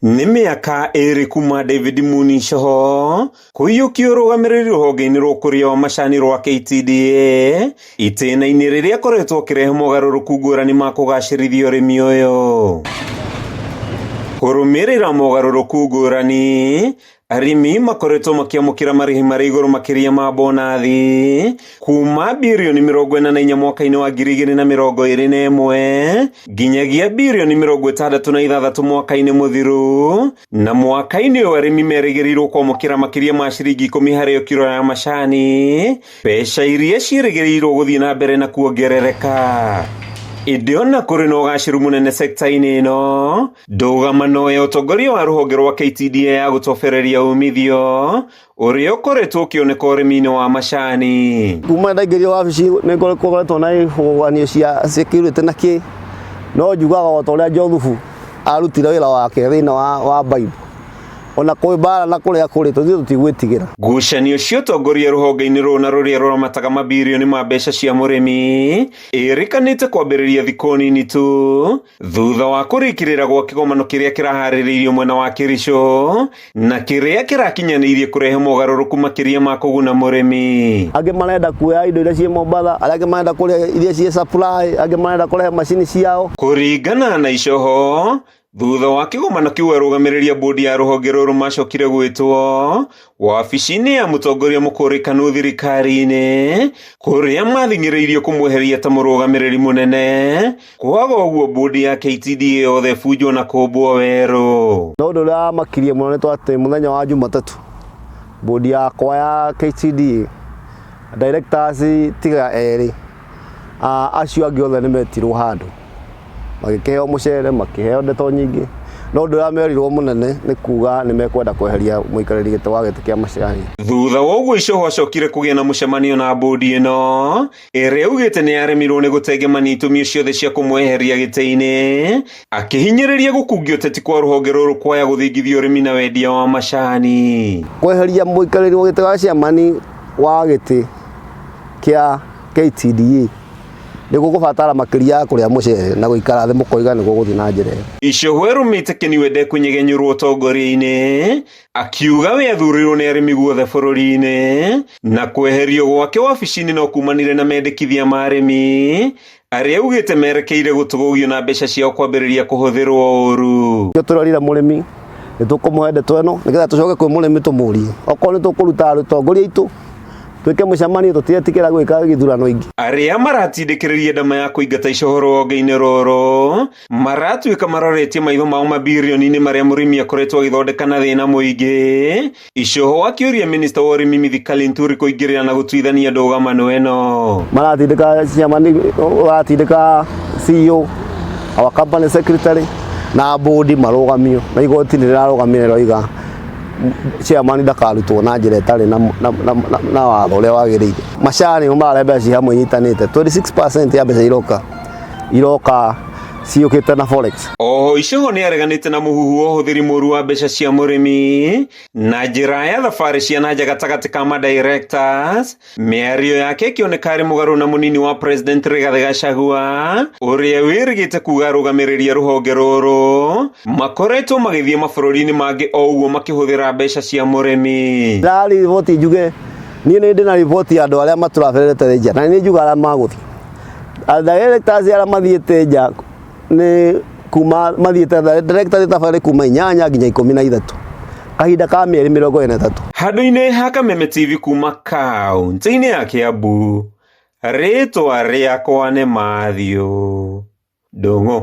Nĩ mĩaka ĩrĩ kuma David Mooney Coho kũiyũkia ũrũgamĩrĩri rũhonge-inĩ rwa ũkũria wa macani rwa KTDA itĩna-inĩ rĩrĩa akoretwo akĩrehe mogarũrũku ngũrani ma kũgacĩrithia ũrĩmi ũyũ. Kũrũmĩrĩra mogarũrũku ngũrani arĩmi makoretwo makĩamũkĩra marĩhi marĩ igũrũ makĩria ma bonathi kuma birioni 44 mwaka-inĩ wa 2021 nginyagia birioni 66 mwaka-inĩ mũthiru na mwaka-inĩ ũyũ arĩmi merĩgĩrĩirwo kwamũkĩra makĩria ma ciringi 10 harĩ o kiro ya macani mbeca iria ciĩrĩgĩrĩirwo gũthiĩ na mbere na kuongerereka. Ĩndĩ ona kũrĩ na ũgacĩru mũnene sekta-inĩ ĩno, ndũgamano ya ũtongoria wa rũhonge rwa KTDA ya gũtobereria umithio ũrĩa ũkoretwo ũkĩoneka ũrĩmi-inĩ wa macani. Kuma ndaingĩrio wabici nĩ ngoretwo na ihuhũkanio cia security na kĩ, no njugaga o ta ũrĩa Joseph arutire wĩra wake thĩinĩ wa Bible, ona kwĩ mbara na kũrĩa kũrĩ tũthiĩ tũtigwĩtigĩra. Ngucanio cia ũtongoria rũhonge-inĩ rũrũ na rũrĩa rũramataga mabirioni ma mbeca cia mũrĩmi ĩrĩkanĩte kwambĩrĩria thikũ nini tu thutha wa kũrĩkĩrĩra gwa kĩgomano kĩrĩa kĩraharĩrĩirio mwena wa Kericho na kĩrĩa kĩrakinyanĩirie kũrehe mogarũrũku makĩria ma kũguna mũrĩmi. Angĩ marenda kuoya indo iria ciĩ Mombatha, arĩa angĩ marenda kũrĩa iria ciĩ supply, angĩ marenda kũrehe macini ciao. Kũringana na Icoho, thutha wa kĩgomano kĩu arũgamĩrĩri a bodi ya rũhonge rũrũ macokire gwĩtwo wabici-inĩ ya mũtongoria mũkũrĩkanu thirikari-inĩ kũrĩa mathing'ĩrĩirio kũmweheria ta mũrũgamĩrĩri mũnene. Kwaga ũguo bodi ya KTDA yothe ĩbunjwo na kũmbwo werũ. No ũndũ ũrĩa wamakirie mũno nĩ atĩ mũthenya wa Jumatatũ bodi yakwa ya KTDA directors tiga erĩ, acio angĩ othe nĩ metirwo handũ magĩkĩheo mũcere, makĩheo ndeto nyingĩ, no ũndũ ũrĩa merirwo mũnene nĩ kuga nĩ mekwenda kweheria mũikarĩri gĩtĩ wa gĩtĩ kĩa macani. Thutha wa ũguo Icoho acokire kũgĩa na mũcemanio na bodi ĩno ĩrĩa augĩte nĩ yaremirwo nĩ gũtengemania itũmi ciothe cia kũmweheria gĩtĩ-inĩ, akĩhinyĩrĩria gũkungia ũteti kwa rũhonge rũrũ kwaya gũthingithia ũrĩmi na wendia wa macani. Kweheria mũikarĩri wa gĩtĩ wa chairman wa gĩtĩ kĩa KTDA nĩ gũgũbatara makĩria ya kũrĩa mũcere na gũikara thĩ mũkoiga nĩ gũgũthiĩ na njĩra ĩyo. Icoho erũmĩte Kĩniwe ndekũnyegenyũrwo ũtongoria-inĩ, akiuga we athurirwo nĩ arĩmi guothe bũrũri-inĩ na kweherio gwake wabici-inĩ no kumanire na mendekithia ma arĩmi arĩa augĩte merekeire gũtũgũgio na mbeca ciao kwambĩrĩria kũhũthĩrwo ũru. Nĩkĩo tũrerire mũrĩmi nĩ tũkũmũhe ndeto ĩno nĩgetha tũcoke kwĩ mũrĩmi tũmũrie okorwo nĩ tũkũruta atongoria aitũ twĩke mũcemanio tũtiretigĩra gwĩka gĩthurano ingĩ. Arĩa maratindĩkĩrĩria ndama ya kũingata Icoho rũhonge-inĩ rũrũ maratuĩka maroretie maitho mao mabirioni-inĩ marĩa mũrĩmi akoretwo agĩthondeka na thĩna mũingĩ. Icoho akĩũria minista wa ũrĩmi Mithika Linturi kũingĩrĩra na gũtuithania ndũgamano ĩno. Maratindĩka chairman, maratindĩka CEO, our company secretary na board marũgamio na igoti nĩ rĩrarũgamia rĩroiga chairman ndakarutwo na njĩra ĩtarĩ na watho ũrĩa wagĩrĩire. Macani nĩmo mararehe mbeca ci hamwe inyitanĩte, 26% ya mbeca iroka ciũkĩte na forex. Oho Icoho nĩ areganĩte na mũhuhu wa ũhũthĩri mũru wa mbeca cia mũrĩmi na njĩra ya thabarĩ cia na nja gatagatĩ ka ma directors. Mĩario yake ĩkĩoneka arĩ mũgarũ na mũnini wa President Rigathĩ Gachagua ũrĩa wĩrĩgĩte kuga arũgamĩrĩri a rũhonge rũrũ makoretwo magĩthiĩ mabũrũri-inĩ mangĩ o ũguo makĩhũthĩra mbeca cia mũrĩmi. Ndĩra riboti njuge niĩ nĩ ndĩ na riboti ya andũ arĩa matũraberete nja na nĩ njuga arĩa magũthiĩ. Directors arĩa mathiĩte nja nĩ kuma mathiĩte directors thabarĩ kuma 8 nginya 13 kahinda ka mĩeri 43. Handũ-inĩ ha Kameme TV kuma kaunti-inĩ ya Kiambu, rĩtwa rĩakwa nĩ Matthew Ndung'u.